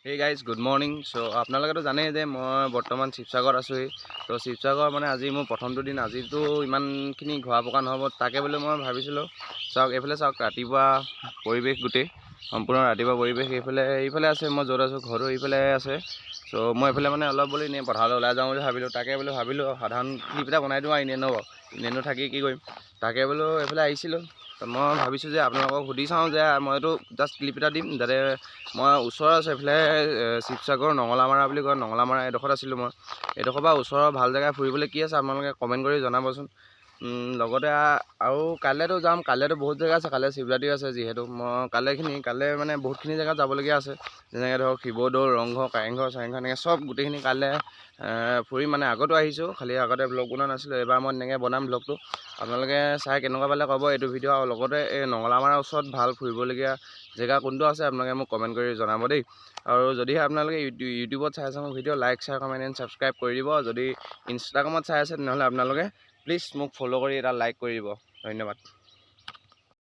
Hey guys, good morning. So আপোনালোকেতো জানেই যে মই বৰ্তমান শিৱসাগৰত আছোঁহি। ত' শিৱসাগৰ মানে আজি মোৰ প্ৰথমটো দিন। আজিতো ইমানখিনি ঘূৰা পকা নহ'ব, তাকে বুলি মই ভাবিছিলোঁ। চাওক, এইফালে চাওক, ৰাতিপুৱা পৰিৱেশ, গোটেই সম্পূৰ্ণ ৰাতিপুৱা পৰিৱেশ। এইফালে এইফালে আছে, মই য'ত আছোঁ ঘৰটো এইফালে আছে। চ' মই এইফালে মানে অলপ বুলি এনেই পথাৰলৈ ওলাই যাওঁ বুলি ভাবিলোঁ। তাকে বোলো ভাবিলোঁ সাধাৰণ ক্লিপ এটা বনাই দিওঁ আৰু, এনেই ন বাৰু এনেইনো থাকি কি কৰিম, তাকে বোলো এইফালে আহিছিলোঁ। তো মই ভাবিছোঁ যে আপোনালোকক সুধি চাওঁ যে মইতো জাষ্ট ক্লিপ এটা দিম, যাতে মই ওচৰৰ আছোঁ এইফালে শিৱসাগৰ নঙলামাৰা বুলি কয়, নঙলামাৰা এডোখৰত আছিলোঁ মই। এইডোখৰ পৰা ওচৰৰ ভাল জেগা ফুৰিবলৈ কি আছে, আপোনালোকে কমেণ্ট কৰি জনাবচোন। লগতে আৰু কাইলৈতো যাম, কাইলৈতো বহুত জেগা আছে, কাইলৈ শিৱৰাত্ৰি আছে যিহেতু। মই কাইলৈখিনি কাইলৈ মানে বহুতখিনি জেগাত যাবলগীয়া আছে, যেনেকৈ ধৰক শিৱদৌল, ৰংঘৰ, কাৰেংঘৰ, চাৰেংঘৰ, এনেকৈ চব গোটেইখিনি কাইলৈ ফুৰিম। মানে আগতো আহিছোঁ, খালি আগতে ব্লগ বনোৱা নাছিলোঁ। এইবাৰ মই তেনেকৈ বনাম ব্লগটো। আপোনালোকে চাই কেনেকুৱা পালে ক'ব এইটো ভিডিঅ'। আৰু লগতে এই নঙলামাৰাৰ ওচৰত ভাল ফুৰিবলগীয়া জেগা কোনটো আছে, আপোনালোকে মোক কমেণ্ট কৰি জনাব দেই। আৰু যদিহে আপোনালোকে ইউটিউবত চাই আছে মোৰ video, like, share, comment and subscribe কৰি দিব। যদি ইনষ্টাগ্ৰামত চাই আছে, তেনেহ'লে আপোনালোকে প্লিজ মোক ফ'ল' কৰি এটা লাইক কৰি দিব। ধন্যবাদ।